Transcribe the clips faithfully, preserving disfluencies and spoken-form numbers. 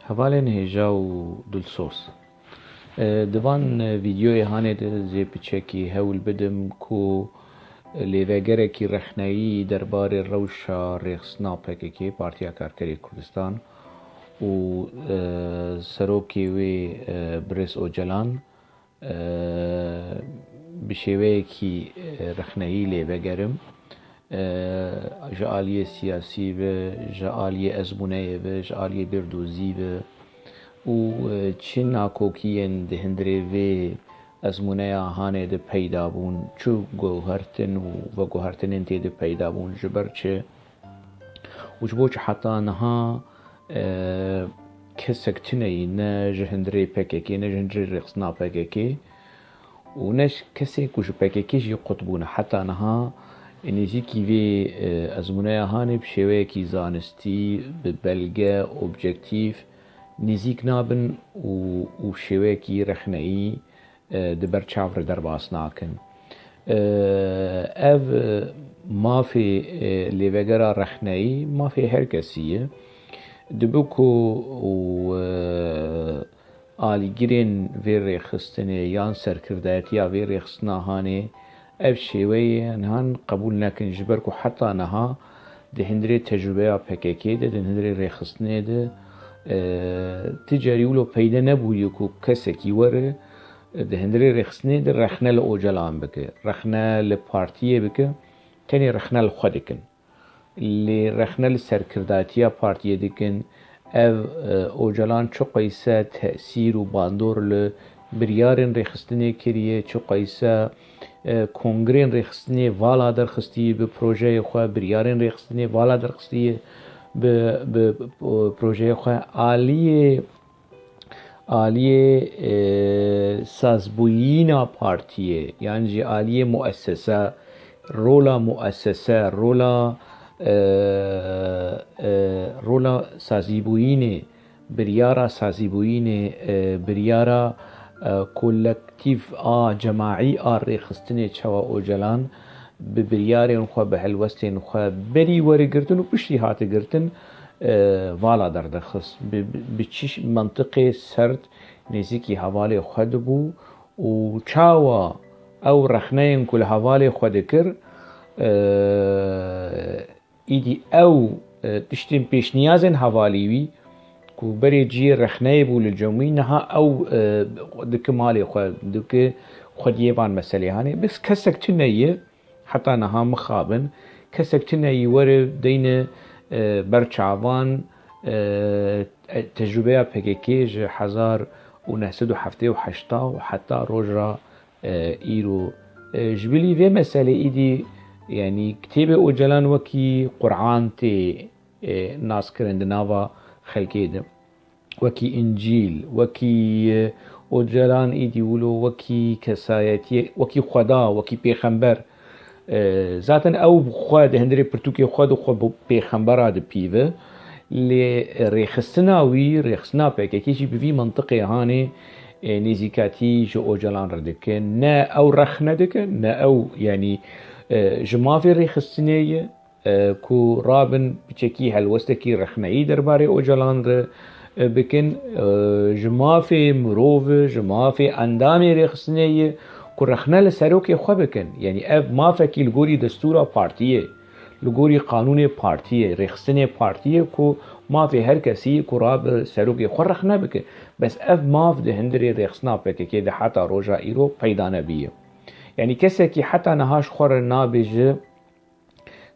Hevalên hêja û dilsoz. E, di van vîdyoyê hanê de zê piçekî hewl bidim ku lêvegerekî rexneyî derbarê rewşa rêxistina P K K, Partiya Karkerê Kurdistan, û, e, serokê wê, e, Birêz Ocalan, e, bi şêweyekî, e, rexneyî lê vegerim. E, ji aliyê siyasî be, ji aliyê ezmûneyê be, ji aliyê bêrdozî be û, e, çi nakokiyên di hundirê vê ezmûneya hanê de peyda bûn, çi guhertin û veguhertinên tê de peyda bûn, ji ber çi û ji bo çi heta niha, e, kesek tune yî, ne ji hundirê P K K, ne ji hundirê rêxistina P K K û ne ji kesê ku ji P K K jî qut bûne. Heta niha nêzîkî vê, e, ezmûneya hanê bi şêweyekî zanistî, bi belge, objektîf, nêzîk nabin û, û şêweyekî rexneyî, e, di ber çav re derbas nakin. E, ev, e, mafê, e, lêvegera rexneyî, mafê her kesî ye. Dibe ku û, e, alîgirên vê rêxistinê yan serkirdayetiya vê rêxistina hanê ev şêweyê nihan qebûl nekin, ji ber ku heta niha di hundirê tecrûbeya P K K de, di hundirê rêxistinê de, e, ti carî wilo peyde nebûye ku kesekî were, e, di hundirê rêxistinê de rexne li Ocalan bike, rexne li partiyê bike, tenê rexne li xwe dikin. Lê rexne li serkirdatiya partiyê dikin. Ev, e, Ocalan çiqeyse tesîr û bandor li biryarên rêxistinê kiriye, çiqeyse, e, kongrên rêxistinê vala derxistiye bi projeyê xwe, biryarên rêxistinê vala derxistiye bi, bi, bi projeyê xwe. Aliyê, aliyê, e, sazbûyîna partiyê, yan jî aliyê muessese, rola muessese, rola, e, e, rola sazîbûyînê, biryara sazîbûyînê, e, biryara, e, kolektîf a cemaî a rêxistinê çawa Ocalan bi biryarên xwe, bi helwestên xwe berî were girtin û piştî hate girtin, e, vala derdixist. Bi, bi, bi çi mentiqê sert nêzîkî hevalê xwe dibû û çawa ew rexneyên ku li hevalê xwe dikir, e, Îdî ew, e, tiştên pêşniyazên hevalî wî ku berê cihê rexneyê bû li cem wî, niha ew, e, dike malê xwe, dike xwediyê van meselê hanê. Bes kesek tune ye, heta niha mixabin, kesek tune yî were deyne, e, ber çavan, e, e, tecrûbeya P K K ji hezar û neh sed û heftê û heşt û heta roja e, îro. E, ji bilî vê meselê îdî, yanî kitêbê Ocalan wekî Quran tê, e, naskirin di nava xelkê de. Wekî Încîl, wekî, e, Ocalan îdî wilo wekî kesayetiyê, wekî Xweda, wekî pêxember, E, zaten ew xwe di hundirê pirtûkê xwe de xwe bi pêxembera dipîve. Lê rêxistina wî, rêxistina P K K jî bi vî mentiqê hanê, e, nêzîkatî ji Ocalan re dike. Ne ew rexne dike, ne ew, yanî, e, ji mafê rêxistinê ye, e, ku rabin piçekî helwestekî rexneyî derbarê Ocalan re, e, bikin, e, ji mafê mirov e, ji mafê endamê rêxistinê ye ku rexne li serokê xwe bikin. Yanî ev mafekî li gorî destûra partiyê, li gorî qanûnê partiyê, rêxistinê partiyê ku mafê her kesî ye ku rabe serokê xwe rexne bike. Bes ev maf di hundirê rêxistina P K K de heta roja îro peyda nebiye. Yanî kesekî heta niha ji xwe re nabêje,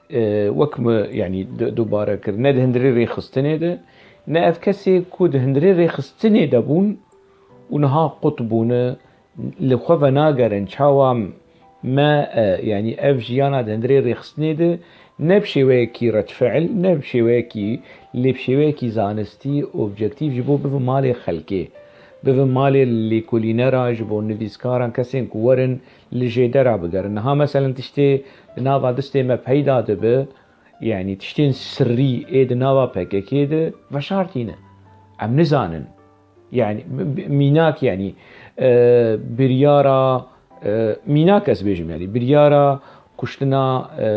e, wek me, yanî du-, dubare kir, ne di hundirê rêxistinê de, ne ev kesê ku di hundirê rêxistinê de bûn û niha qut bûne, li xwe venagerin çawa me, e, yanî ev jiyana di hundirê rêxistinê de ne bi şêweyekî redfiil, ne bi şêweyekî, lê bi şêweyekî zanistî, objektîf ji bo bive malê xelkê, bive malê lêkolînera, ji bo nivîskaran, kesên ku werin li jêdera bigerin. Niha meselen tiştê di nava destê me peyda dibe, yanî tiştên sirrî ê di nava P K K de veşartî ne. Em nizanin. Yanî, bi-, bi-, mînak, yanî, e, biryara, e, mînak ez bêjim, yanî, biryara kuştina, e,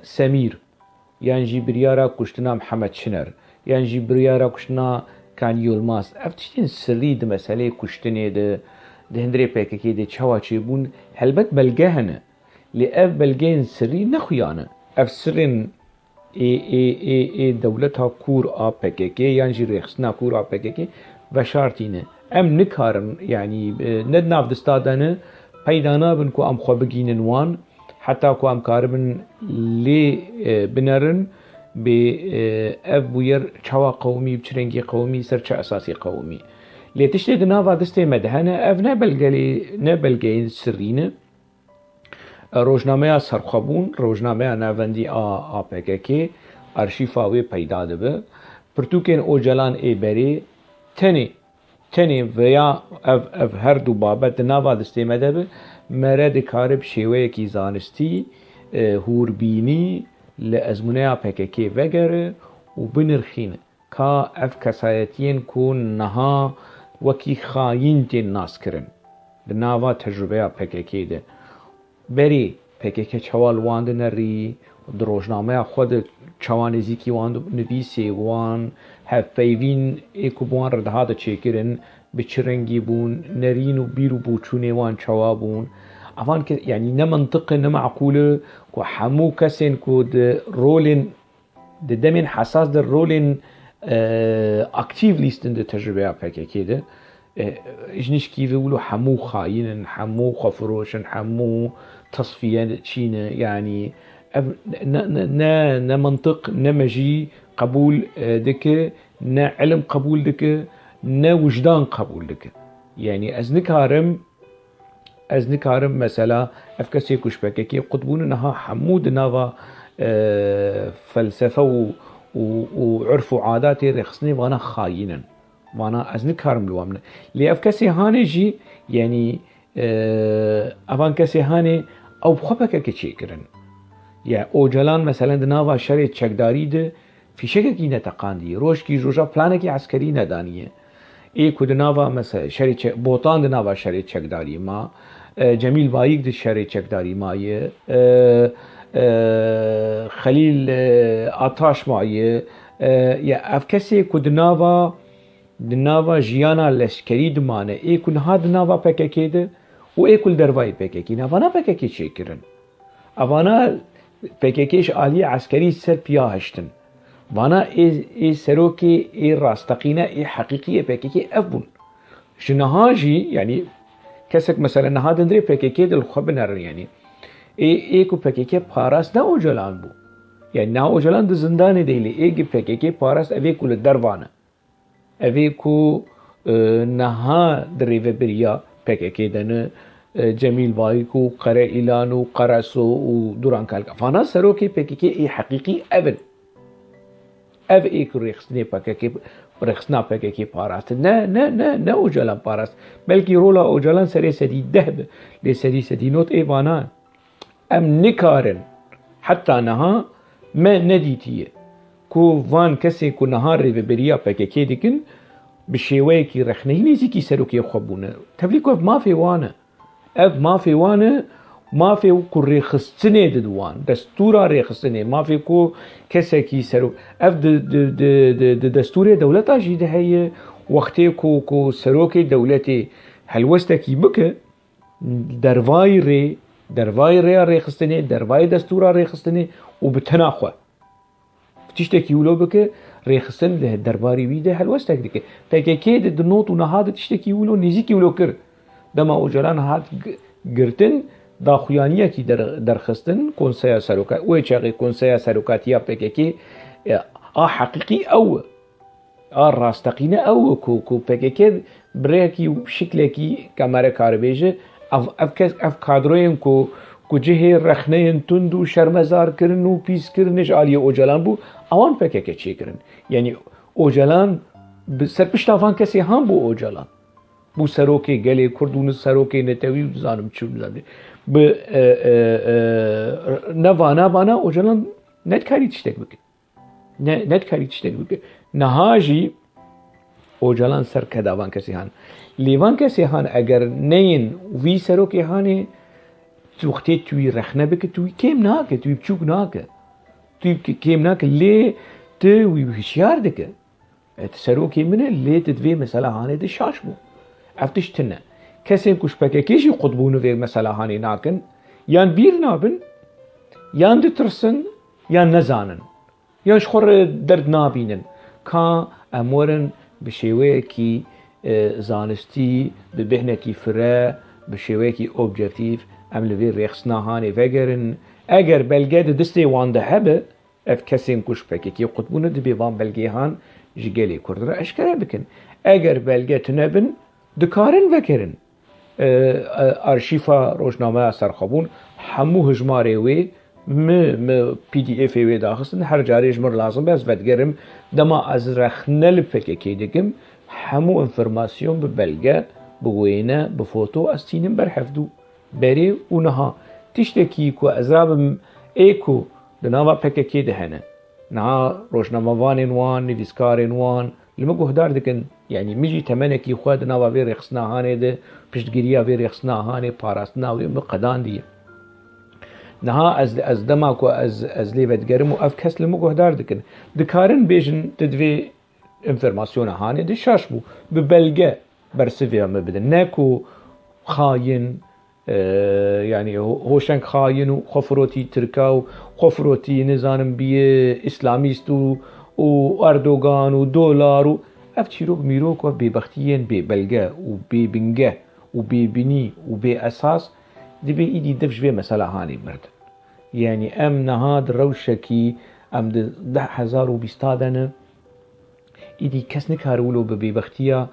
Semîr, yan jî biryara kuştina Mihemed Çiner, yan jî biryara kuştina Kan Yilmaz, ev tiştên sirrî di meseleyê kuştinê de, di hundirê P K K de çawa çêbûn, helbet belge hene. Lê ev belgeyên sirrî ne xuya ne. Ev sirrên ê, ê, ê, ê dewleta kûr a P K K yan jî rêxistina kûr a P K K veşartî ne. Em nikarin, yanî, e, ne di nav dista de ne, peyda nabin ku em xwe bigînin wan, heta ku em karibin lê, e, binerin, bê, e, ev bûyer çawa qewimî, bi çi rengî qewimî, ser çi esasî qewimî. Lê tiştê di nava destê me de hene, ev ne belgelê, ne belgeyên sirrî ne. E, rojnameya Serxwebûn, rojnameya navendî a, a P K K, arşîfa wê peyda dibe. Pirtûkên Ocalan ê berê tenê, tenê veya ev, ev her du babet di nava destê me de be, mere dikare bi şêweyekî zanistî, e, hûrbînî li ezmûneya P K K vegere û binirxîne ka ev kesayetiyên ku niha wekî xayîn tên naskirin di nava tecrûbeya P K K de. Berê P K K çawa li wan dinerî, di rojnameya xwe de çawa nêzîkî wan dinivîsê, wan hevpeyvîn ê ku bi wan re dihate çêkirin, bi çi rengî bûn, nerîn û bîr û boçûnê wan çawa bûn. Evan ke, yanî ne mintiq e, ne meqûl e ku hemû kesên ku di rolên, di demên hesas de rolên, e, aktîf lîstin di tecrûbeya P K K de, e, ji nişkî ve wilo hemû xayîn in, hemû xwefiroş in, hemû tesfiye çî ne. Yanî ev ne, ne, ne, ne mintiq, ne mejî qebûl, e, dike, ne ilim qebûl dike, ne wijdan qebûl dike. Yanî ez nikarim Ez nikarim mesela ev kesê ku ji P K K qut bûne niha hemû di nava, e, felsefe û, û, û urf û adatê rêxistinê vana xayîn in. Vana ez nikarim li wan bine. Lê ev kesê hanê jî, yanî, e, evan kesê hanê ew bi xwe P K K çêkirin. Ya Ocalan mesela di nava şerê çekdarî de fîşekekî neteqandî, rojkî ji roja planekî eskerî nedaniye. Ê ku di nava, mesela, şerê çe-, Botan di nava şerê çekdarî ma, e, Cemîl Bayik di şerê çekdarî maye, e, e, Xelîl, e, Ataş maye, e, ya ev kesê ku di nava, di nava jiyana leşkerî dimane, ê ku niha di nava P K K de û ê ku li dervayê P K K ne, vana P K K çêkirin. Evana P K K ji aliyê eskerî ser piya hiştin. Vana ê, ê serokê, ê rasteqîne, ê heqîqî yê P K K ev bûn. Ji niha jî, yanî kesek mesela niha di hundirê P K K de li xwe binerin, yanî ê, ê ku P K K parast ne Ocalan bû. Yanî niha Ocalan di zindanê de lê ê gi P K K parast ev ê ku li derva ne. Ev ê ku, e, niha di rêvebiriya P K K de ne, e, Cemîl Bayik û Qere Îlan û Qereso û Duran Kalka. Vana serokê P K K ê heqîqî ev in. Ev ê ku rêxistinê P K K, rêxistina P K K parast. Ne, ne, ne, ne Ocalan parast. Belkî rola Ocalan serê sedî deh be. Lê sedî sedî not ê vana. Em nikarin, heta niha me nedîtiye ku van kesên ku niha rêveberiya P K K dikin, bi şêweyekî rexneyî nêzîkî serokê xwe bûne. Tevlî ku ev mafê wan e. Ev mafê wan e, mafê ku rêxistinê dide wan, destûra rêxistinê, mafê ku kesekî serok, ev di, di, di, di, di destûrê dewleta jî de heye, wextê ku, ku serokê dewletê helwestekî bike, dervayî rê, dervayî rêya rêxistinê, dervayî destûra rêxistinê û bi tena xwe tiştekî wilo bike, rêxistin li derbarê wî de helwestek dike. P K K de di not û niha de tiştekî wilo nêzîkî wilo kir. Dema Ocalan hat g-, girtin, daxuyaniyekî der-, derxistin Konseya Seroka-, wê çaxê Konseya Serokatiya P K K, e, a heqîqî ew e. A rasteqîne ew e ku, ku P K K bi rêyekî, şiklekî, kamere karibêje, ev, ev kes, ev kadroyên ku, ku cihê rexneyên tund û şermezarkirin û pîskirinê ji aliyê Ocalan bû, ewan P K K çêkirin. Yanî Ocalan bi ser pişta van kesê han bû Ocalan. Bû serokê gelê Kurd û serokê netewî û dizanim çi bizanim. Bi, e, e, e, ne vana, vana Ocalan nedikarî tiştek bike. Ne, nedikarî tiştek bike. Niha jî Ocalan ser keda van kesê han. Lê van kesê han eger neyên vî serokê hanê, tu wextê tu wî rexne bike, tu wî kêm nake, tu wî biçûk nake. Tu wî kêm nake, lê tu wî hişyar dike. E, tu serokê min e, lê tu di vê meselehanê de şaş bû. Ev tişt tune. Kesên ku ji P K K jî qut bûn û vê meselehanê nakin, yan bîr nabin, yan ditirsin, yan nezanin. Yan ji xwe re derd nabînin. Ka em werin bi şêweyekî, e, zanistî, bi bêhnekî fire, bi şêweyekî objektîf, em li vê rêxistina hanê vegerin. Eger belge di destê wan de hebe, ev kesên ku ji P K K qut bûne, dibê van belgehan ji gelê Kurd re eşkere bikin. Eger belge tune bin, dikarin vegerin. E, e, arşîfa rojnameya Serxwebûn, hemû hijmarê wê mi, mi P D Fê wê daxistin, her carê ji min lazim be, ez vedigerim. Dema ez rexne li P K K dikim, hemû înformasyon bi belge, bi wêne, bi foto ez tînim ber hevdû. Berê û niha tiştekî ku ez rabim ê ku di nava P K K de hene. Niha rojnamevanên wan, nivîskarên wan li min guhdar dikin. Yanî min jî temenekî xwe di nava vê rêxistina hanê de, piştgiriya vê rêxistina hanê, parastina wê min qedandiye. Niha ez, ez dema ku ez, ez lê vedigerim û ev kes li min guhdar dikin. Dikarin bêjin, tu di vê înformasyona hanê de şaş bû. Bi belge bersivê min bidin. Ne ku xayin, e, yanî ho-, hoşeng xayin û xwe firotî Tirka û xwe firotî, nizanim, biyê îslamîst û, û Erdogan û dolar û ev çîrok mîrok, ev bêbextiyên bê belge û bê bingeh û bê binî û bê esas, dibê îdî dev ji vê mesela hanê mirdin. Yanî em niha di rewşekî, em di deh hezar û bîsta de ne, îdî kes nikare wilo bi bêbextiya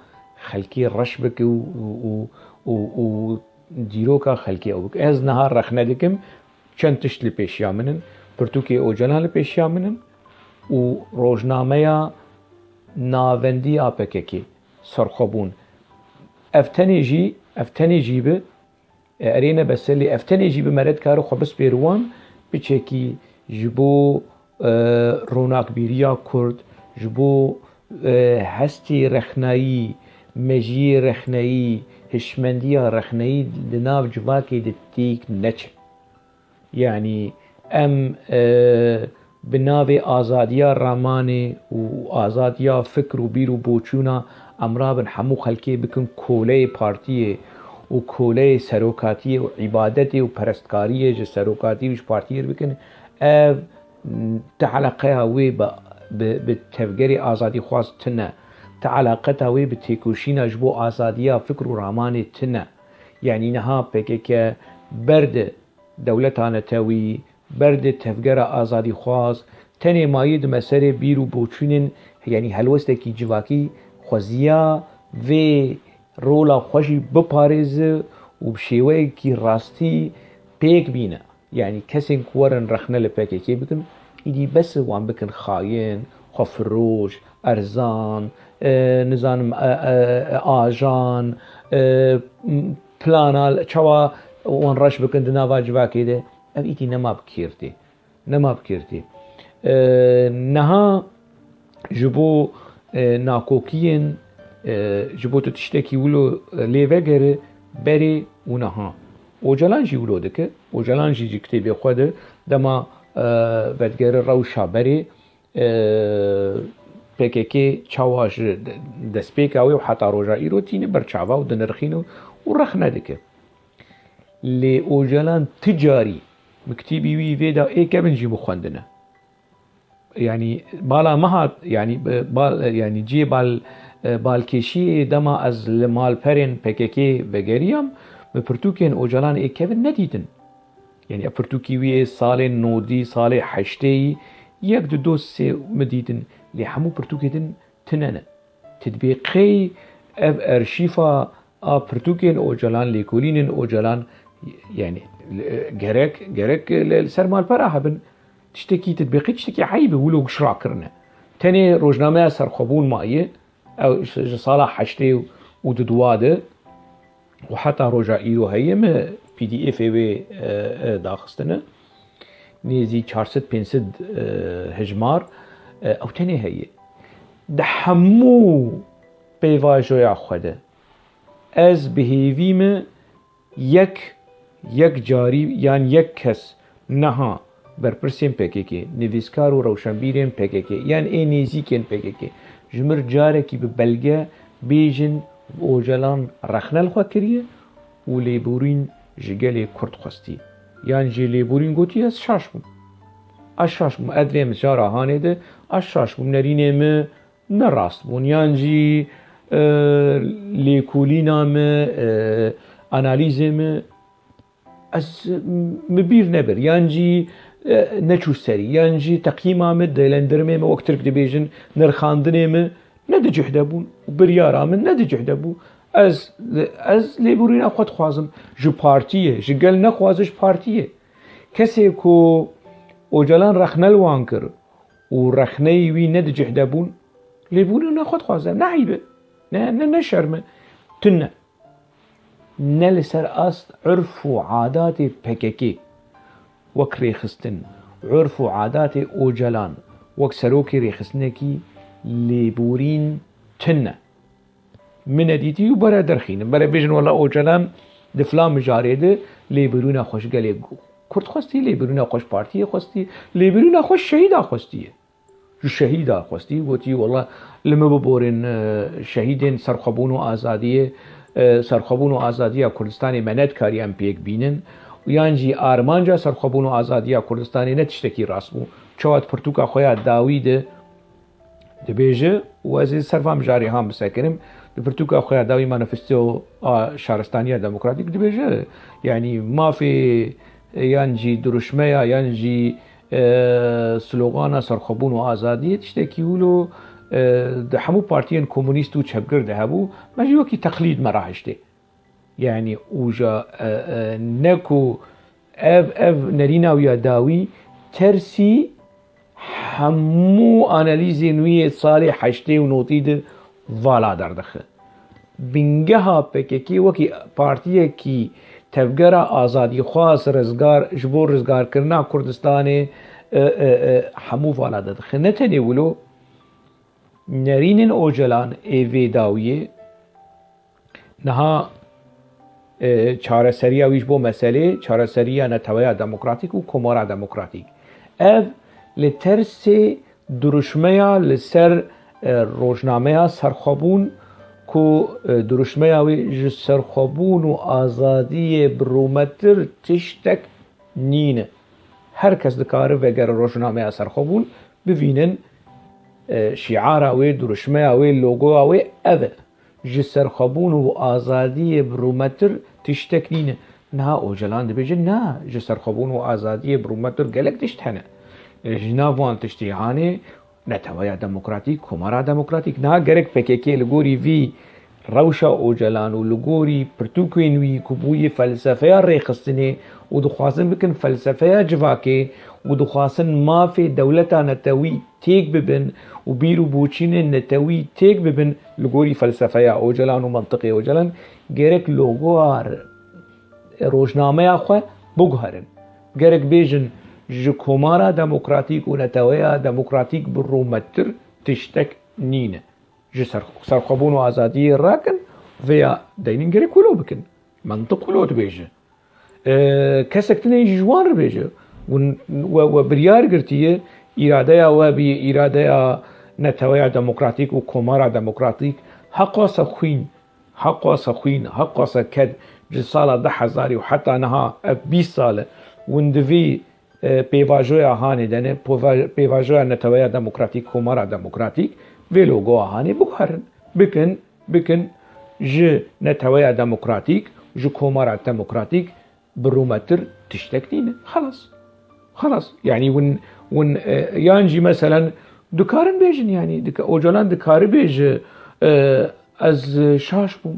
xelkê reş bike û, û, û, û, û dîroka xelkê ew bike. Ez niha rexne dikim, çend tişt li pêşiya min in, pirtûkê Ocalan li pêşiya min in û rojnameya navendî ya P K K, Serxwebûn. Ev tenê jî, ev tenê jî bi, e, erê ne bes e, lê ev tenê jî bi me re dikare xwe bispêre wan, piçekî ji bo, e, ronakbîriya Kurd, ji bo, e, hestê rexnayî, mejiyê rexneyî, hişmendiya rexneyî di nav civakê de têk neçe. Yanî em, e, bi navê azadiya ramanê û azadiya fikr û bîr û boçûna em rabin hemû xelkê bikin koleyê partiyê û koleyê serokatiyê û îbadetê û perestkariyê ji serokatî û ji partiyê re bikin, ev, m, ti eleqeya wê bi, bi, bi tevgerê azadîxwaz tune, ti eleqeta wê bi têkoşîna ji bo azadiya fikr û ramanê tune. Yanî niha P K K berde dewleta netewî, berde tevgera azadîxwaz, tenê mayî dime serê bîr û boçûnên, yanî helwestekî civakî xweziya vê rola xwe jî biparêze û bi şêweyekî rastî pêk bîne. Yanî kesên ku werin rexne li P K K bikin, îdî bes e wan bikin xayin, xwefiroj, erzan, e, nizanim, e, e, e, ajan, e, m-, plana çawa wan reş bikin di nava civakê de, ev îtî nema bi kêr tê. Nema bi kêr tê. E, niha ji bo, e, nakokiyên, e, ji bo tu tiştekî wilo, e, lê vegere berê û niha. Ocalan jî wilo dike. Ocalan jî ji kitêbê xwe de dema, e, vedigere rewşa berê, e, P K K çawa ji de-, destpêka wê û heta roja îro tîne ber çava û dinirxîne û rexne dike. Lê Ocalan ti carî bi kitêbî wî vê de ê kevin jî bixwendine. Yanî bala me hat, yanî, e, bal, yanî cihê bal, e, balkêşiyê dema ez li malperên P K K vegeriyam, min pirtûkên Ocalan ê kevin nedîtin. Yanî ev pirtûkî wî ê salên nodî, salê heştêyî, yek du doz sê min dîtin, lê hemû pirtûkê din tune ne. Tu dibê qey ev erşîfa a pirtûkên Ocalan, lêkolînên Ocalan, yanî, e, gerek, gerek li, li ser malpera hebin. Tiştekî tu dibê qey tiştekî eyb e, wilo giş rakirine. Tenê rojnameya Serxwebûn maye, ew ji, ji sala heştê û du de û heta roja îro heye, me P D Fê wê, e, e, daxistine. Nêzî çar sed pênc sed, e, hejmar, e, ew tenê heye. Di hemû pêvajoya xwe de ez bi hêvî me yek, yek carî yan yek kes niha berpirsên P K K, nivîskar û rewşenbîrên P K K, yan ê nêzîkên P K K, Ji mir carekî bi belge bêjin Ocalan rexne li xwe kiriye û lêborîn ji gelê Kurd xwestî. Yan jî lêborîn gotiye, ez şaş bûm. Ez şaş bûm. Ez vê mijara hanê de, ez şaş bûm. Nerînê min ne rast bûn. Yan jî, e, lêkolîna min, e, analîzê min, ez, min bîr nebir, yan jî, e, neçû serî, yan jî teqyîma min, değerlendirmê min, wek Tirk dibêjin, nirxandinê min ne di cih de bûn û biryara min ne di cih de bû. Ez, ez lêborîna xwe dixwazim ji partiyê, ji gel nexwaze ji partiyê. Kesê ku Ocalan rexne li wan kir û rexneyê wî ne di cih de bûn, lêborîna xwe dixwaze. Ne eyb e, ne, ne, ne şerm e, tune. Ne li ser ast urf û adatê P K K wek rêxistin, urf û adatê Ocalan wek serokê rêxistinekî lêborîn tune. Min nedîtî û bere derxînin. Bere bêjin, wela Ocalan di filan mijarê de lêborîna xwe ji gelê Kurd xwestî, lêborîna xwe ji partiyê xwestî, lêborîna xwe ji şehîda xwestiye. Ji şehîda xwestî, gotî, wela li min biborên, e, şehîdên serxwebûn û azadiyê, e, serxwebûn û azadiya Kurdistanê me nedikarî em pêk bînin. Yan jî armanca serxwebûn û azadiya Kurdistanê ne tiştekî rast bû. Çawa di pirtûka xwe ya dawî de dibêje, û ez ê ser van mijarê han bisekinim, di pirtûka xwe ya dawî, Manifesto a Şaristaniya Demokratîk, dibêje, yanî mafê, e, yan jî dirûşmeya, yan jî e, slogana serxwebûn û azadiyê tiştekî wilo, e, di hemû partiyên komunîst û çepgir de hebû, me jî wekî teqlîd me rahiştê. Yanî ûja, e, e, ne ku ev, ev nerîna wî ya dawî tersî hemû analîzên wî yê salê heştê û notî de vala derdixe. Bingeha P K K wekî partiyekî tevgera azadîxwaz, rizgar, ji bo rizgarkirina Kurdistanê, e, e, e, hemû vala de dixe. Ne tenê wilo, nerînên Ocalan ê vê dawiyê niha, e, çareseriya wî ji bo meselê, çareseriya Neteweya Demokratîk û Komara Demokratîk. Ev li tersê dirûşmeya li ser, e, rojnameya Serxwebûn, ku, e, dirûşmeya wê ji serxwebûn û azadiyê bi rûmetir tiştek nîne. Her kes dikare vegere rojnameya Serxwebûn, bivînin, e, şiara wê, dirûşmeya wê, logoya wê ev e. Ji serxwebûn û azadiyê bi rûmetir tiştek nîne. Niha Ocalan dibêje, na, ji serxwebûn û azadiyê bi rûmetir gelek tişt hene. E, ji nav wan tiştê hanê Neteweya Demokratîk, Komara Demokratîk. Niha gerek P K K li gorî vî rewşa Ocalan û li gorî pirtûkên wî ku bûye felsefeya rêxistinê û dixwazin bikin felsefeya civakê û dixwazin mafê dewleta netewî têk bibin û bîr û boçînên netewî têk bibin, li gorî felsefeya Ocalan û mentiqê Ocalan, gerek logoya r-, rojnameya xwe biguherin. Gerek bêjin, ji Komara Demokratîk û Neteweya Demokratîk bi rûmettir tiştek nîne. Ji ser-, serxwebûn û azadiyê rakin, vêya deynin gerek wilo bikin. Mentiq wilo dibêje. E, kesek tune jî ji wan re bêje. Hûn we, we biryar girtiye, îradeya we bî îradeya Neteweya Demokratîk û Komara Demokratîk, heqasa xwîn, heqasa xwîn, heqasa ked, ji sala du hezarî û heta niha ev bîst sal e, hûn di vî, e, pêvajoya hanê de ne, pova-, pêvajoya Neteweya Demokratîk, Komara Demokratîk, vê logoya hanê biguherin, bikin, bikin ji Neteweya Demokratîk, ji Komara Demokratîk bi rûmetir tiştek nîne. Xelas. Xelas. Yanî hûn, hûn, e, yan jî meselen dikarin bêjin, yanî dika-, Ocalan dikare bêje, e, ez şaş bûm.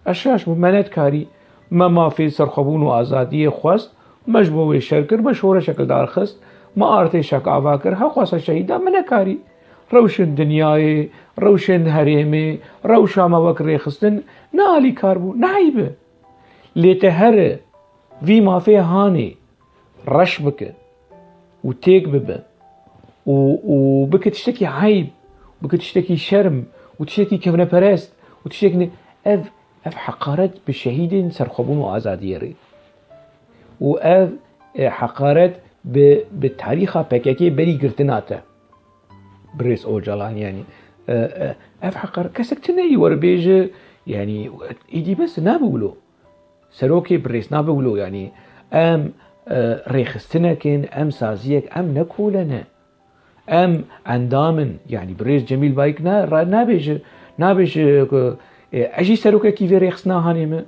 Ez şaş bûm, me nedikarî. Me mafê serxwebûn û azadiyê xwest, me ji bo wê şer kir, me şoreşek li dar xist, me artêşek ava kir, heqwasa şehîda me nekarî. Rewşên dinyayê, rewşên herêmê, rewşa me wek rêxistin ne alîkar bû, ne eyb e. Lê te here vî mafê hanê reş bike û têk bibe û, û bike tiştekî eyb, bike tiştekî şerm û tiştekî kevneperest û tiştekî ne-, ev, ev heqaret bi şehîdên serxwebûn û azadiyê re û ev, e, heqaret bi, bi tarîxa P K K berî girtina te. Birêz Ocalan, yanî E, e, ev heqar kesek tune yî were bêje, yanî, îdî bes nabe wilo. Serokê birêz nabe wilo, yanî, em, e, rêxistinek in, em saziyek, em ne kole ne. Em endam in, yanî birêz Cemîl Bayik na-, ra-, nabêje, nabêje ku, e, ez jî serokekî vê rêxistina hanê me.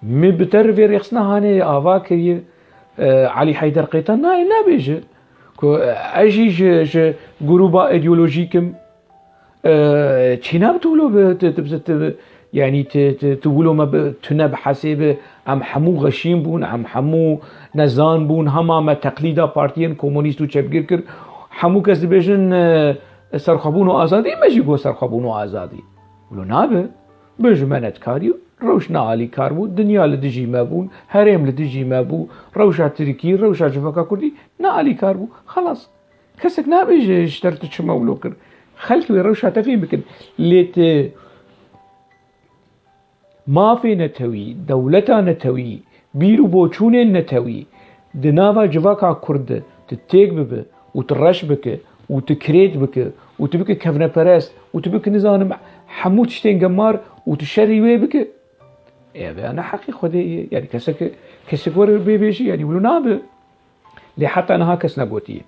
Min bi te re vê rêxistina hanê ava kiriye. E, Elî Heyder Qeytan nayê nabêje ku, e, ez jî ji, ji grûba îdeolojîk im. E, çîna bi tu wilo bi, tu, tu, tu, tu, yanî tu, tu, tu wilo me bi, tune bi hesê bi, em hemû xeşîn bûn, em hemû nezan bûn, hema me teqlîda partiyên komunîst û çepgir kir. Hemû kes dibêjin, e, serxwebûn û azadî, me jî got serxwebûn û azadî. Wilo nabe. Bi ji me nedkarî rewş ne alîkar bû, dinya li dijî me bûn, herêm li dijî me bû, rewşa Tirkî, rewşa civaka Kurdî ne alîkar bû. Xelas. Kesek nabêje ji te re tu çima wilo kir. Xelk wê rewşa te fêm bikin. Lê tu mafê netewî, dewleta netewî, bîr û boçûnên netewî di nava civaka Kurd de tu têk bibe û tu reş bike û tu kirêt bike û tu bike kevneperest û tu bike nizanim hemû tiştên gemar û tu şerî wê bike. Ev ya ne heqî Xwedê ye. Yanî kesek, kesek were bê bêjî, yanî wilo nabe. Lê heta niha kes negotiye.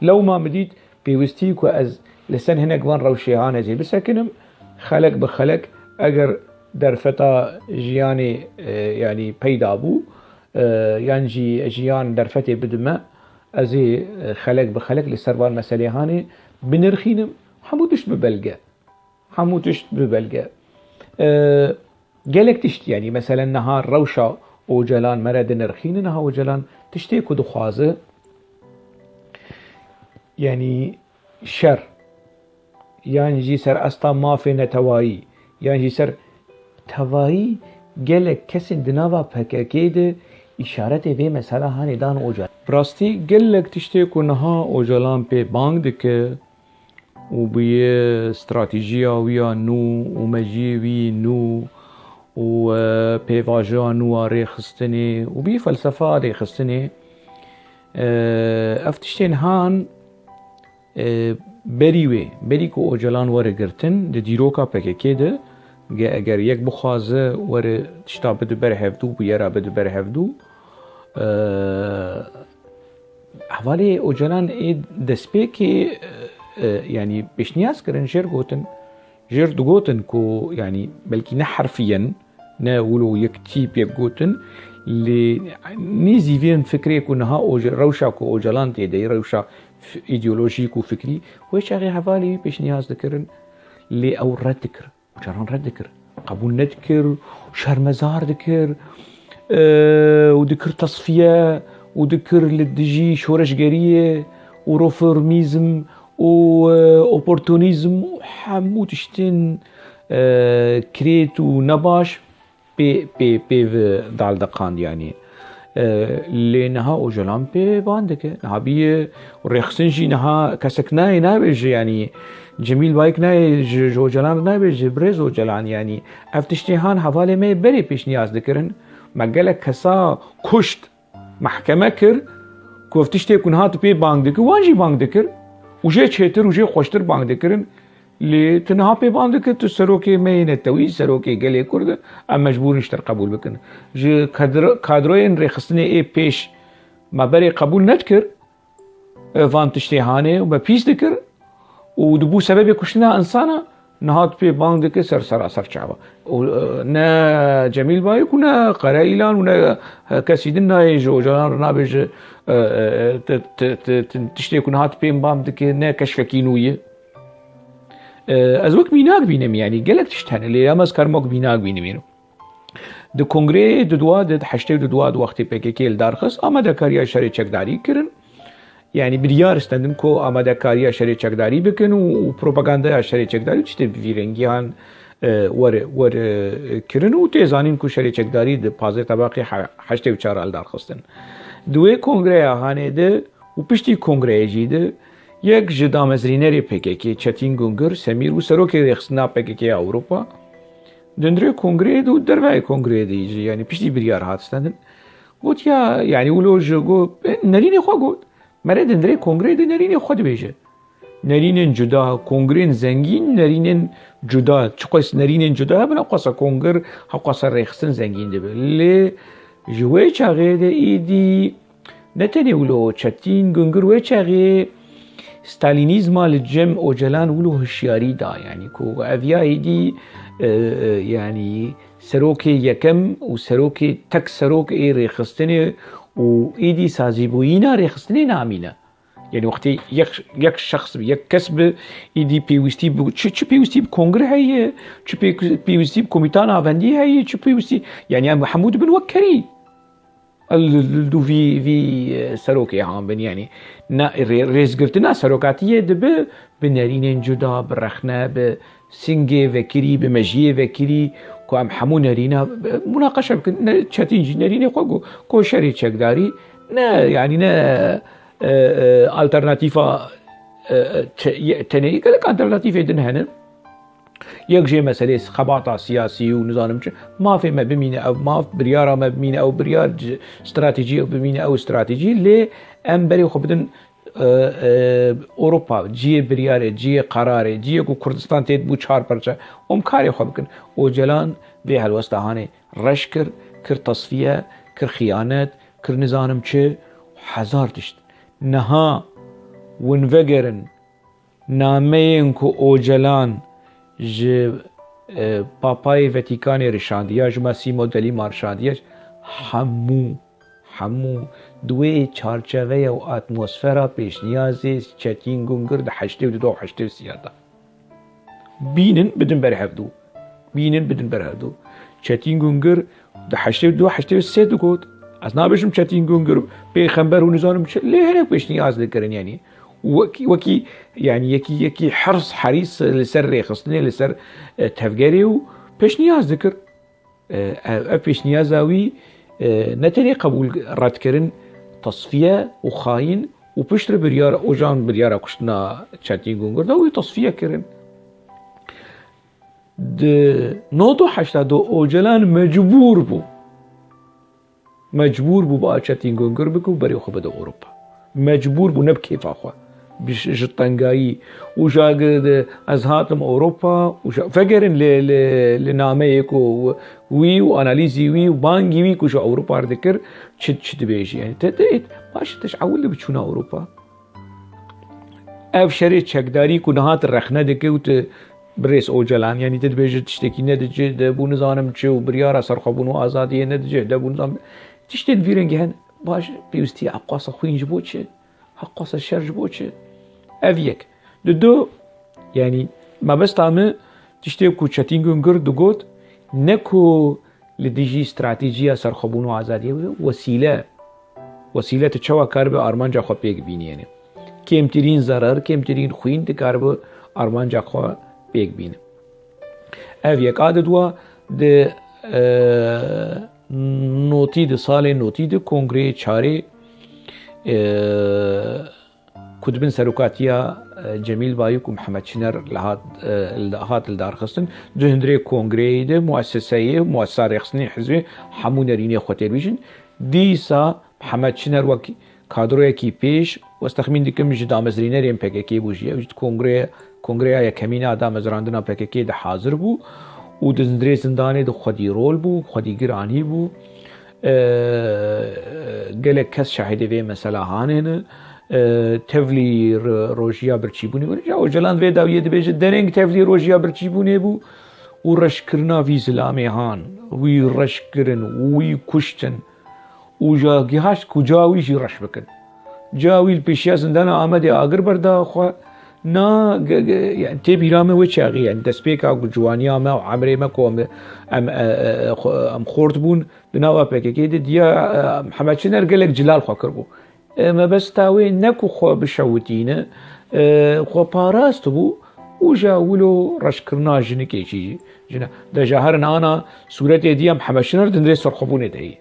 Lewma min dît pêwistî ku ez li ser hinek van rewşê han ez ê bisekinim, xelek bi xelek, eger derfeta jiyanê, e, yanî peyda bû, e, yan jî jiyan derfetê bidime, ez ê, e, xelek bi xelek li ser van meselê hanê binirxînim, hemû tişt bi belge. Hemû tişt bi belge. E, gelek tişt, yanî, meselen, niha rewşa Ocalan me re dinirxîne, niha Ocalan tiştê ku dixwaze, yanî, şer, yan jî ser asta mafê netewayî, yan jî ser tevayî gelek kesên di nava P K K de îşaretê vê mesela hanê dan Ocalan. Bi rastî gelek tiştê ku niha Ocalan pê bang dike, û bûye stratejiya wî ya nû û mejiyê wî nû û, e, pêvajoya nû a rêxistinê û bûye felsefa rêxistinê. E, ev tiştên han, e, berî wê, berî ku Ocalan were girtin, di dîroka P K K de, ge-, eger yek bixwaze were tişta bide ber hevdû, bûyera bide ber hevdû, e, Hevalê Ocalan ê destpêkê, e, e, yanî pêşniyaz kirin, jêr gotin, jêr digotin ku, yanî belkî ne herfiyen, ne wilo yek tîp yek gotin, lê nêzî vê fikrê ku niha Oca-, rewşa ku Ocalan tê de ye, rewşa f-, îdeolojîk û fikrî, wê çaxê hevalê wî pêşniyaz dikirin, lê ew red dikir. Caran red dikir, qebûl nedikir, şermezar dikir, e, û dikir tesfiye, û dikir li dijî şoreşgeriyê û reformîzm û, e, oportunîzm û hemû tiştên, e, kirêt û nebaş pê, pê, pê ve daldeqand, yanî. E, lê niha Ocalan pê ban dike. Niha bîye rêxistin jî niha kesek nayê nabêje, yanî Cemîl Bayik nayê ji, ji Ocalan re nabêje, birêz Ocalan, yanî ev tiştê han hevalê me yê berê pêşniyaz dikirin. Me gelek kesa kuşt, mehkeme kir, ku ev tiştê ku niha tu pê bang dikir, wan jî bang dikir. Û jê çêtir û jê xweştir bang dikirin. Lê tu niha pê bang dikir, tu serokê me yê netewî, serokê gelê Kurd, em mecbûr in ji te re qebûl bikin. Ji kadro-, kadroyên rêxistinê ê pêş me berê qebûl nedikir, e, van tiştê hanê û me pîs dikir û dibû sebebê kuştina insana, niha tu pê bang dike ser seraser çava. Û, e, ne Cemîl Bayik û ne Kara Îlan û ne, e, kesî din nayê ji Ocalan re nabêje, e, e, ti-, ti-, ti-, ti-, tiştê ku niha tu pê bang dike ne keşfekî nû ye. E, ez wek mînak bînim, yanî gelek tişt hene, lê em ez karim wek mînak bînim, yanî. Di kongreyê di dua de, di heştê û di dua de wextê P K K li dar xist, amadekariya şerê çekdarî kirin. Yanî biryar stendin ku amadekariya şerê çekdarî bikin û, û propagandaya şerê çekdarî tiştê bi vî rengiyan, e, were, were, e, kirin û tê zanîn ku şerê çekdarî di pazdeh Tebaqê he-, heştê û çar re li dar xistin. Di wê kongreya hanê de û piştî kongreyê jî de yek ji damezrînerê P K K, Çetîn Gungir, Semîr bû serokê rêxistina P K K ya Ewropa. Di hundirê kongreyê de û derveyê kongreyê de jî, yanî piştî biryar hat stendin, got ya, yanî wilo ji got, e, nerînê xwe got. Mere di hundirê kongreyê de nerînê xwe dibêje. Nerînên cuda, kongrên zengîn, nerînên cuda, çiqas nerînên cuda hebin, hewqasa kongir, hewqasa rêxistin zengîn dibe. Lê ji wê çaxê de êdî ne tenê wilo Çetîn Gungir wê çaxê Stalînîzma li cem Ocalan wilo hişyarî da, yanî ku ev ya êdî, e, e, yanî serokê yekem û serokê tek serok ê rêxistinê û êdî sazîbûyîna rêxistinê namîne. Yanî wextê yek, yek şexs bi, yek kes bi, êdî pêwîstî bi, çi, çi pêwîstî bi kongre heye, çi pê-, pêwîstî bi komîta navendî heye, çi pêwîstî, yanî em hemû dibin wek kerî. Li, li, li vî, vî, e, serokê han bin, yanî na, rê-, rêzgirtina serokatiyê dibe bi nerînên cuda, bi rexne, bi singê vekirî, bi mejiyê vekirî, ku em hemû nerîna, e, munaqeşe bikin. Ne, Çetîn jî nerînê xwe got, ku şerê çekdarî ne, yanî ne, e, e, alternatîfa, e, e, te-, ye-, tenê, gelek alternatîfê din hene. Yek jê meselê xebata siyasî û nizanim çi, mafê me bimîne ew maf, biryara me bimîne ew biryar, c-, stratejî bimîne ew stratejî, lê em berê xwe bidin, e, e, Ewropa, cihê biryarê, cihê qerarê, cihê ku Kurdistan tê dibû çar parçe, em karê xwe bikin. Ocalan vê helwesta hanê reş kir, kir tasfiye, kir xiyanet, kir nizanim çi, hezar tişt. Niha win vegerin, nameyên ku Ocalan ji, e, Papayê Vetîkanê rişandiye, ji Massimo D'Alema rişandiye, hemû, hemû di wê çarçeveya û atmosfera pêşniyazê Çetîn Gungir di heştê û du û heştê û sê de. Bînin bidin ber hevdû. Bînin bidin ber hevdû. Çetîn Gungir di heştê û du heştê û sê digot, ez nabêjim Çetîn Gungir pêxember û nizanim çi, lê hinek pêşniyaz dikirin, yanî wekî, wekî, yanî yekî, yekî hirs, herîs li ser rêxistinê, li ser, e, tevgerê û pêşniyaz dikir. E, ev, ev pêşniyaza wî, e, ne tenê qebûl, red kirin, tasfiye û xayîn û piştre biryara, Ocalan biryara kuştina Çetîn Gungir da û wî tasfiye kirin. Di nod û heşta de Ocalan mecbûr bû. Mecbûr bû bi Çetîn Gungir bike û berê xwe bide Ewropa. Mecbûr bû, ne bi kêfa xwe. Bi ş-, ji tengayî. Û ja gi-, di-, ez hatim Ewropa û ja, vegerin li, li, li nameyê ku wî û analîzî wî û bangî wî ku ji Ewropa re dikir, çi, çi dibêjî? Yanî te, te, baş e, te ji ewil de biçûna Ewropa. Ev şerê çekdarî ku niha tu rexne dike û tu birêz Ocalan, yanî tu dibêje tiştekî ne di cih de bû, nizanim çi û biryara serxwebûn û azadiyê ne di cih de bû, nizanim tiştên vî rengî hene. Baş, pêwîstî hewqasa xwîn ji bo çi? Hewqasa şer ji bo çi? Ev yek. Di du, yanî mebesta min tiştê ku Çetîn Gungir digot, ne ku li dijî stratejiya serxwebûn û azadiyê wesîle, wesîle tu çawa karibe armanca xwe pêk bînî, yanî kêmtirîn zerar, kêmtirîn xwîn tu karibe armanca xwe pêk bîne. Ev yek. A di dua di, e, notî di salê notî di kongreyê çarê, e, ku di bin serokatiya, e, Cemîl Bayik û Mihemed Çiner li hat, e, li hat li darxistin. Di hundirê kongreyê de mueseseyê, muesesa rêxistinê hizbê hemû nerînê xwe têr bîjin. Dîsa Mihemed Çiner wek kadroyekî pêş, ez texmîn dikim ji damezrînerên P K K bû jî. Ew jî di kongreya, kongreya yekemîn a damezrandina P K K de hazir bû û di hundirê zindanê de xwedî rol bû, xwedî giranî bû. E, gelek kes şahidê vê mesela hanê ne. E, tevlî ro-, rojiya birçîbûnê bû. Ja Ocalan vê dawiyê dibêje, dereng tevlî rojiya birçîbûnê bû û reşkirina vî zilamê han, wî reş kirin, wî kuştin û ja gihaşt ku ca wî jî reş bikin. Ca wî li pêşiya zindana Amedê agir berda xwe, na, ge-, ge-, yani tê bîra me wê çaxî, yani destpêka ku ciwaniya me û emrê me ku em, em, e, e, xwe, em xort bûn, di nava P K K de diya, e, Mihemed Çiner gelek cilal xwe kiribû. E, mebesta wê ne ku xwe bişewitîne, e, xwe parastibû û ja wilo reşkirina jinikê jî, jina, de ja herin ana sûretê diya Mihemed Çiner di hundirê serxwebûnê de ye.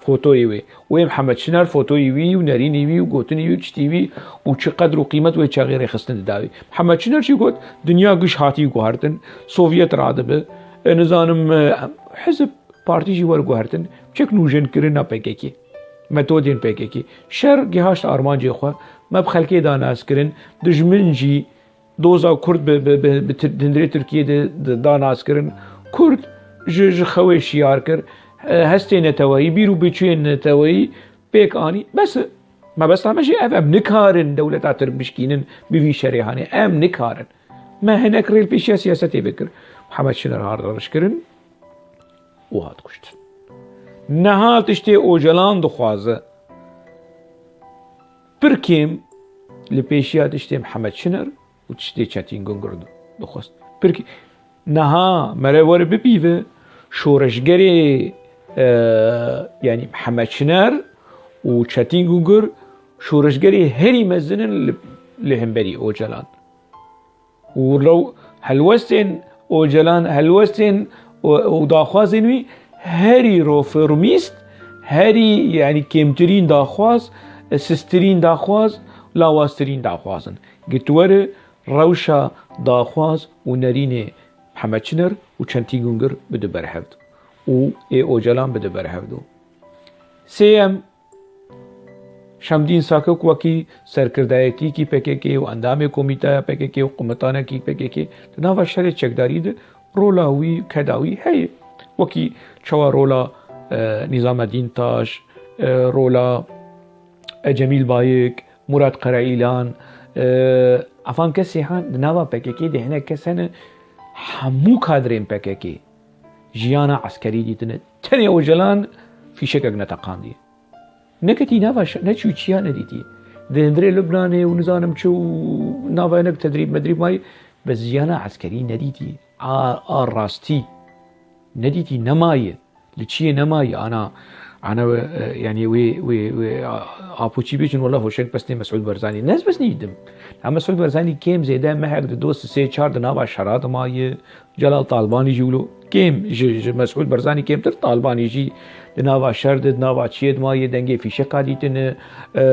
Fotoyê wê. Wê Mihemed Çiner fotoyê wî û nerînê wî û gotinê wî û tiştê wî û çi qedr û qîmet wê çaxê rêxistin didawî. Mihemed Çiner jî got, dinya giş hatî guhertin, Sovyet radibe, e, nizanim, e, hizb, partî jî wer guhertin, çek nûjenkirina P K K, metodên P K K. Şer gihaşt armancê xwe, Me bi xelkê da nas kirin, dijmin jî doza Kurd bi, bi, bi, bi Tir-, hundirê Tirkiyê de, de da nas kirin. Kurd ji, ji xewê şiyar kir, e, hestê neteweyî, bîr û biçûyên neteweyî pêk anî. Bes e. Mebesta me jî ev, em nikarin dewleta Tirk bişkînin bi vî şerê hanê. Em nikarin. Me hinek rêlpêşiya siyasetê vekir. Mihemed Şiner hat rişkirin û hat kuştin. Niha tiştê Ocalan dixwaze. Pir kêm li pêşiya tiştê Mihemed Şiner û tiştê Çetîn Gungur dixwest. Pir kêm. Niha mere were bipîve şoreşgerê, e, yanî Mihemed Şiner û Çetîn Gungur şoreşgerê herî mezin in li, li hemberî Ocalan. Û rew-, helwestên Ocalan, helwestên û, û daxwazên wî herî reformîst, herî, yanî kêmtirîn daxwaz, sisttirîn daxwaz, lawaztirîn daxwaz in. Gitwere rewşa daxwaz û nerînê Mihemed Çiner û Çetîn Gungur bide berhev û ê Ocalan bide berhev. Sêyem, Şemdîn Sakik wekî serkirdayetîkî P K K û endamê komîteya P K K û qumitanekî P K K di nava şerê çekdarî de rola wî, keda wî heye. Wekî çawa rola, e, Nîzamedîn Taş, e, rola, e, Cemîl Bayik, Murat Karaîlan, e, evan kesê han di nava P K K de hinek kes hene, hemû kadrên P K K jiyana eskerî dîtine. Tenê Ocalan fîşekek neteqandiye. Neketî nava şe-, neçû çiya nedîtî. Di hundirê Lubnanê û nizanim çi û nava hinek tedrîb medrîb mayî, bi ziyana eskerî nedîtî. A, a rastî nedîtî, nemaye. Li çiyê nemaye. Ana, ana we, e, yanî wê, wê, wê, a, apoçî bêjin, wela hoşek pesnê Mesûd Barzanî. Ne ez pesnî dim. Na Mesûd Barzanî kêm zêde mehek di do sê çar di nava şera de maye. Celal Talbanî jî wilo kêm, ji, ji Mesûd Barzanî kêmtir, Talbanî jî di nava şer de, di nava çiyê de maye, dengê fîşeka dîtine, e, e,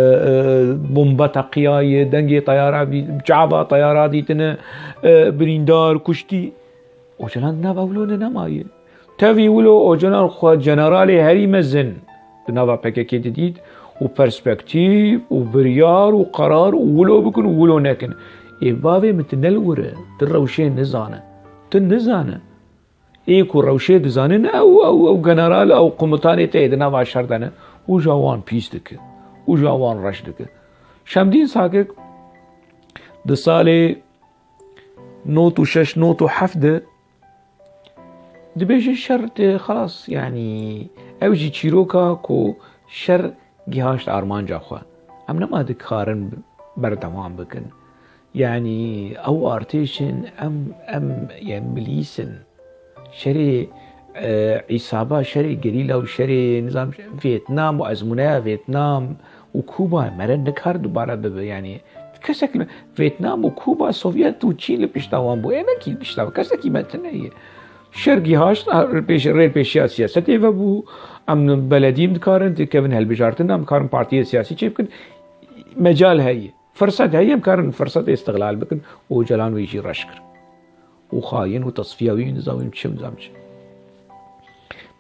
bomba teqiyaye, dengê teyara bî-, çava teyara dîtine, e, birîndar, kuştî. Ocalan di nava wilo de nemaye. Tevî wilo Ocalan xwe generalê herî mezin di nava P K K de dît û perspektîf û biryar û qerar û wilo bikin û wilo nekin. Ê bavê min, tu ne li wir e, tu rewşê nizane. Tu nizane. Ê ku rewşê dizanin, ew, ew, ew general, ew qumitanê te yê di nava şer de ne. Û ja wan pîs dike. Û ja wan reş dike. Şemdîn Sakik di salê not û şeş, not û heft de dibêje şer, e, xelas, yanî ew jî çîroka ku şer gihaşt armanca xwe. Em nema dikarin berdewam bikin. Yanî ew artêşin em, em, yanî milîs in. Şerê, e, îsaba, şerê gerîla û şerê nizam Vêtnam û ezmûneya Vêtnam û Kuba mere nikar dubare bibe. Yanî kesek li Vêtnam û Kuba, Sovyet û Çîn li pişta wan bû. Ê ne kî li pişta, kesekî me tune ye. Şer gihaşt, a, pêş-, rêlpêşiya siyasetê ve bû. Em beledî em dikarin, dikevin hilbijartin, em dikarin partiyê siyasî çêbikin. Mecal heye. Firset heye, em karin firsetê îstixlal bikin. Ocalan wî jî reş kir. Û xayîn û tesfiya wî nizam çi, nizam çi.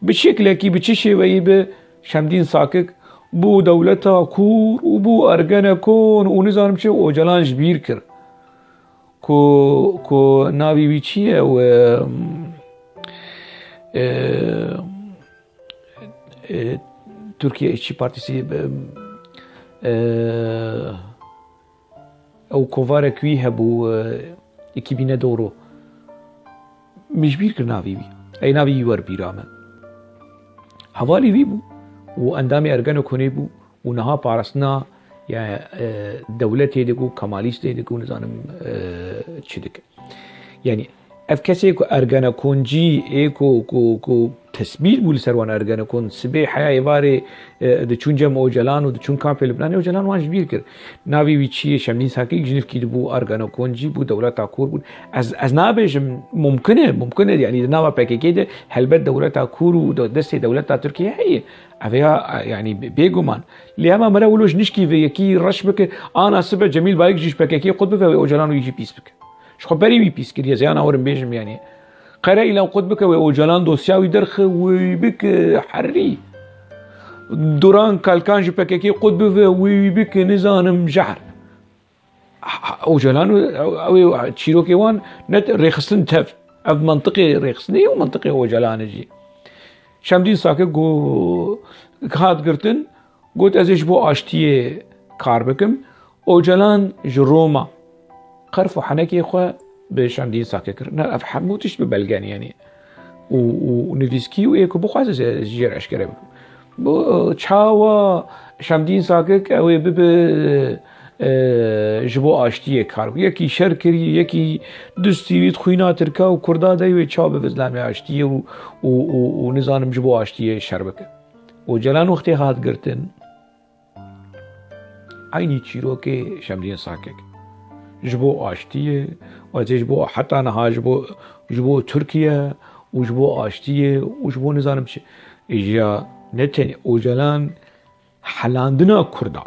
Bi şeklekî, bi çi şêweyî bi Şemdîn Sakik bû dewleta kûr û bû Ergenekon û nizanim çi, Ocalan ji bîr kir. Ku, ku navî wî çi ye? Û, e, e, Türkiye İşçi Partisi, e, e, ew kovarek wî hebû, e, iki bin doğru. Min ji bîr kir navî wî. Ey navî wî wer bîra me. Hevalî wî bû û endamê Ergenekonê bû û niha parastina, ya, e, dewletê dike û Kemalîstê dike û nizanim, e, çi dike. Yanî ev kesê ku Ergenekoncî ê ku, ku, ku tesbît bû li ser wan Ergenekon, sibê heya êvarê, e, diçûn cem Ocalan û diçûn kampê Libnanê, Ocalan wan ji bîr kir. Navê wî çi ye? Şemdîn Sakik, jinivkî dibû Ergenekoncî bû, dewleta kûr bûn. Ez, ez nabêjim, mumkin e, mumkin e, yanî di nava P K K de helbet dewleta kûr û de-, destê dewleta Tirkiyê heye. Ev ya, yanî bê-, bêguman. Lê hema mere wilo ji nişkî vê yekî reş bike, ana sibe Cemîl Bayik jî ji P K K qut bibe, wê Ocalan wî jî pîs bike. Ji xwe berî wî pîs kiriye, zeyana werim bêjim, yanî. Qere îlan qut bike, wê Ocalan dosya wî derxe, wê wî bike herî. Duran Kalkan ji P K K qut bibe, wê wî bike, nizanim, jehr. Ocalan û ew ê çîrokê wan ne rêxistin tev. Ev mentiqê rêxistinê ye û mentiqê Ocalanê jî. Şemdîn Sakik got, hat girtin, got, ez ê ji bo aştiyê kar bikim. Ocalan ji Roma qerf û henekê xwe bi Şemdîn Sakik kir. Ne, ev hemû tişt bi belgen, yanî. Û, û nivîskî û ê ku bixwaze ez jê re eşkere bikim. Bu çawa Şemdîn Sakik ew ê bibe, e, ji bo aştiyê kar bike. Yekî şer kirî, yekî dustî wî di xwîna Tirka û Kurda de wê çawa bibe zilamê aştiyê û, û, û, û nizanim ji bo aştiyê şer bike. Ocalan wextê hat girtin, eynî çîrokê Şemdîn Sakik. Ji bo aştiyê, û ez ê ji bo heta niha ji bo, ji bo Tirkiye û ji bo aştiyê û ji bo nizanim çi. Îja ne tenê Ocalan helandina Kurda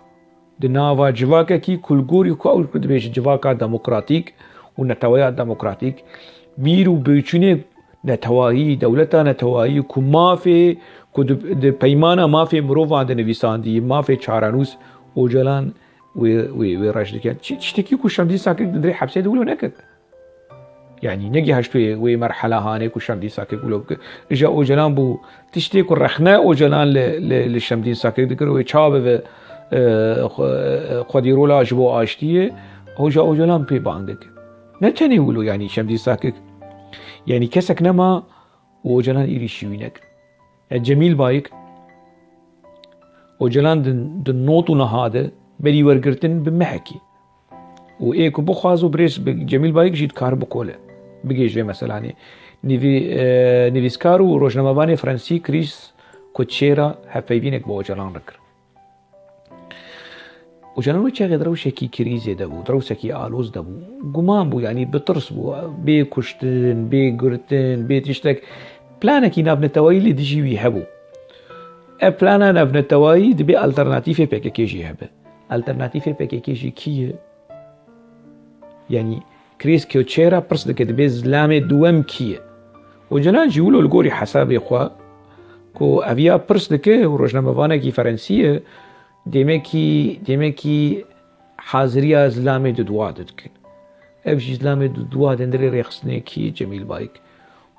di nava civakekî ku li gorî xwe ew dibêje civaka demokratîk û neteweya demokratîk, mîr û bêçûnê netewayî, dewleta netewayî ku mafê, ku di, di peymana mafê mirovan de nivîsandî, mafê çarenûs, Ocalan wê, wê, wê reş dike. Çi, tiştekî ku Şemdîn Sakik di dirê hepsê de wilo nekir. Yanî negihaşt wê, wê merhela hanê ku Şemdîn Sakik wilo bike. Îja Ocalan bû tiştê ku rexne Ocalan li, li, li Şemdîn Sakik dikir, wê çawa bibe, e, xwe-, e, xwedîrola ji bo aştiyê, Hoca Ocalan pê bang dike. Ne tenê wilo, yanî Şemdîn Sakik, yanî kesek nema û Ocalan êrîşî wî nekir. E, Cemîl Bayik, Ocalan di, di not û niha de berî wergirtin bi mehekî. Û ê ku bixwaze û birêz bi Cemîl Bayik jî dikare bikole, bigihêje vê meselanê. Nivî-, e, nivîskar û rojnamevanê Fransî Chris Koçera hevpeyvînek bi Ocalan re kir. Ocalan wê çaxê di rewşekî krîzê de bû, di rewşekî aloz de bû. Guman bû, yanî bi tirs bû. Bê kuştin, bê girtin, bê tiştek. Planekî navneteweyî li dijî wî hebû. Ev plana navneteweyî dibê alternatîfê P K K jî hebe. Alternatîfê P K K jî kî ye? Yanî Chris Koçera pirs dike, dibê zilamê duwem kî ye? Ocalan jî wilo li gorî hesabê xwe ku ev ya pirs dike û rojnamevanekî Ferensî ye, demekî, demekî haziriya zilamê duduwa de dikin. Ev jî zilamê duduwa de hundirê rêxistinekî Cemîl Bayik.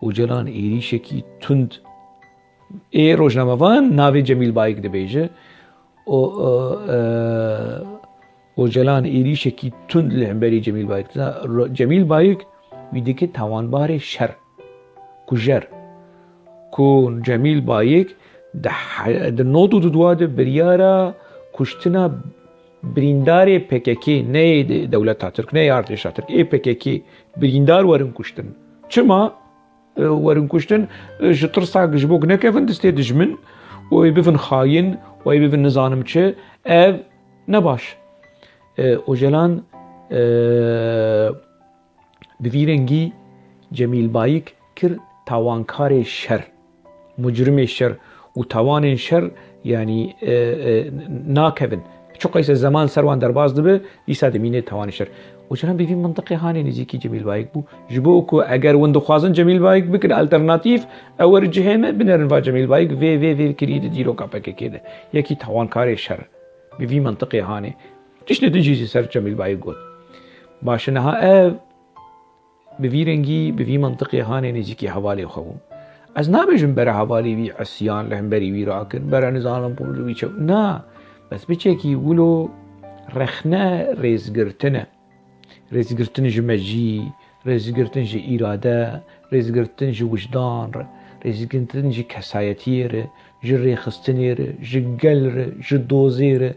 Ocalan êrîşekî tund. Ê rojnamevan navê Cemîl Bayik dibêje. O, o, e, Ocalan êrîşekî tund li hemberî Cemîl Bayik dida. Ro-, Cemîl Bayik wî dike tawanbarê şer, kujer. Ku Cemîl Bayik di he-, di not û duduwa de biryara kuştina birîndarê P K K, ne yê de-, dewleta Tirk, ne yê artêşa Tirk, ê P K K birîndar werin kuştin. Çima, e, werin kuştin? E, ji tirsa ji bo ku nekevin distê dijmin û ê bivin xayîn û ê bivin nizanim çi, ev ne baş. E, Ocalan, e, bi vî rengî Cemîl Bayik kir tawankarê şer, mucrimê şer û tawanên şer, yanî, e, e, nakevin. Çiqas zeman ser wan derbas dibe, dîsa dimîne tawanê şer. Ocalan bi vî mintiqê hanê nêzîkî Cemîl Bayik bû. Ji bo ku eger hûn dixwazin Cemîl Bayik bikin alternatîf, ew were cihê me, binerin va Cemîl Bayik vê, vê, vê kirî di dîroka P K K de. Yekî tawankarê şer. Bi vî mintiqê hanê. Tiştê din jî ser Cemîl Bayik got. Baş e, niha ev bi vî rengî, bi vî mintiqê hanê nêzîkî hevalê xwe bû. Ez nabêjim bere hevalê wî isyan li hemberî wî rakin, bere nizanim pûr li wî çew. Na, bes piçekî wilo rexne rêzgirtin e. Rêzgirtin ji mejî, rêzgirtin ji îrade, rêzgirtin ji wijdan re, rêzgirtin ji kesayetiyê re, ji rêxistinê re, ji gel re, ji dozê re.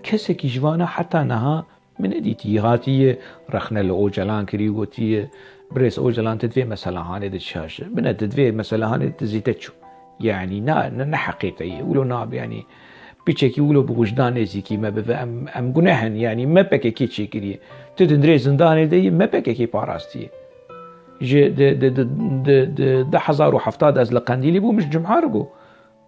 Kesekî ji vana heta niha min nedîtî. Hatiye rexne li Ocalan kirî û gotiye, Birêz Ocalan, tu di vê meselehanê de çaş e. Bine, tu di vê meselehanê de zêde çû. Yanî na, ne, ne heqê te ye. Wilo nabe, yanî piçekî wilo bi wijdan nêzîkî me bibe. Em, em guneh in, yanî me P K K çêkiriye. Tu di hundirê zindanê de yî, me P K K parastiye. Ji di, di, di, di, di du hezar û hevdeh de ez li Qendîlê bûm, min ji Cumha re got.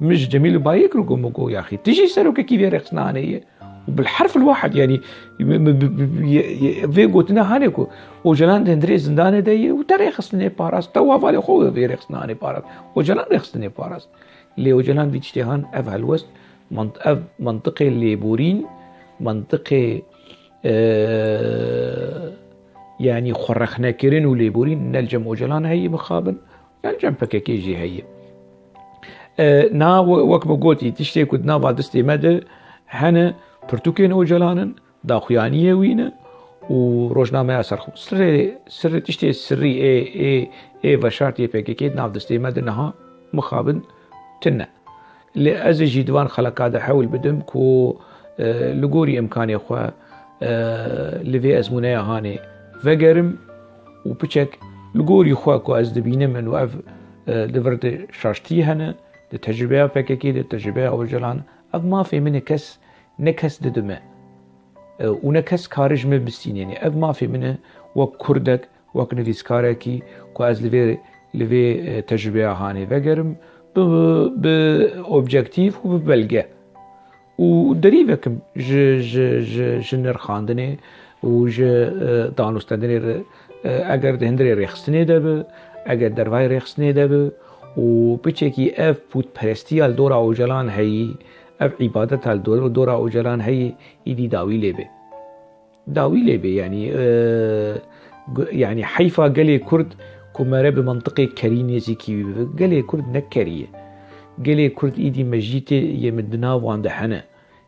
Min ji Cemîl Bayik re got, min got, yaxî, tu jî serokekî vê rêxistinanê ye. Û bil herf el wahid, yanî, mi, mi, bi, bi, bi, ye, ye, vê gotinê hanê ku Ocalan di hundirê zindanê de ye û te rêxistinê parast, te û hevalê xwe vê rêxistinanê parast. Ocalan rêxistinê parast. Lê Ocalan vî tiştê han ev helwest, mant-, ev mantiqê lêborîn, mantiqê, e, yanî xwerexnekirin û lêborîn ne li cem Ocalan heye mixabin, ya li cem P K K jî heye. E, na we-, wek min gotî, tiştê ku di nava destê me de hene pirtûkên Ocalan in, daxuyaniyê wî ne û rojnameya serxwe. Sirê, sirê tiştê sirrî ê, ê, ê veşartiyê P K K di nav destê me de niha mixabin tune. Lê ez ê jî di van xeleka de hewl bidim ku, e, li gorî imkanê xwe, e, li vê ezmûneya hanê vegerim û piçek li gorî xwe ku ez dibînim min û ev, e, li vir de şaştî hene, di tecrübeya P K K de, tecrübeya Ocalan, ev mafê min e, kes, ne kes didime, e, û ne kes kare ji min bistînêne. Ev mafê min e wek Kurdek, wek nivîskarekî ku ez li vê, li vê, e, tecrübeya hanê vegerim, bi, bi objektîf û bi belge. Û derî vekim ji, ji, ji, ji nirxandinê û ji, e, danûstendinê re, e, eger di hundirê rêxistinê de bi, eger dervayê rêxistinê de bi û piçekî ev pûtperestiya li dora Ocalan heyî, ev îbadeta li dor-, dora Ocalan heyî, îdî dawî lê bê. Dawî lê bê, yanî, e, gu-, yanî heyfa gelê Kurd ku mere bi mantiqê kerî nêzîkî wî bibe. Gelê Kurd ne kerî ye. Gelê Kurd îdî mecîtê yê min di nav wan de hene.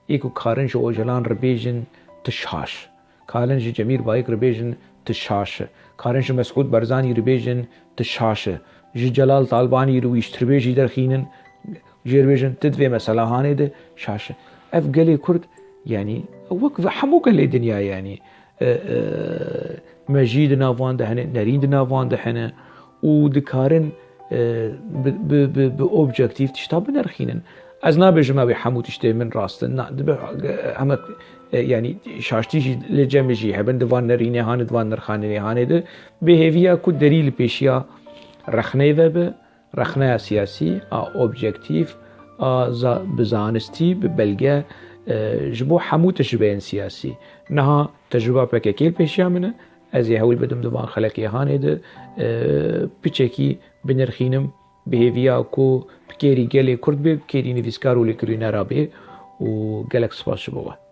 Ê ku karin ji Ocalan re bêjin, tu şaş. Karin ji Cemîr Bayik re bêjin, tu şaş e. Karin ji Mesûd Barzanî re bêjin, tu şaş e. Ji Celal Talbanî re wî ji tirbêjî derxînin, jê re bêjin, tu di vê mesela hanê de şaş e. Ev gelê Kurd, yanî, wek ve hemû gelê dinya, yanî, e, e, mejî di nav wan de hene, nerîn di nav wan de hene û dikarin, e, bi, bi, bi, bi objektîf tişta binirxînin. Ez nabêjim ew ê hemû tiştê min rast in. Na, dibe, e, heme, e, yanî şaştî jî li cem jî hebin, di van nerînê hanê, di van nirxanê hanê de, bi hêviya ku derî li pêşiya rexneyê ve be, rexneya siyasî, a objektîf, a za-, bi zanistî, bi belge, e, ji bo hemû tecrubeyên siyasî. Niha tecruba P K K li pêşiya min e, ez ê hewl bidim di van xelekê hanê de, e, piçekî binirxînim, bi hêviya ku bi kêrî gelê Kurd bê, bi kêrî nivîskar û lêkolînera bê û gelek spas ji bo we.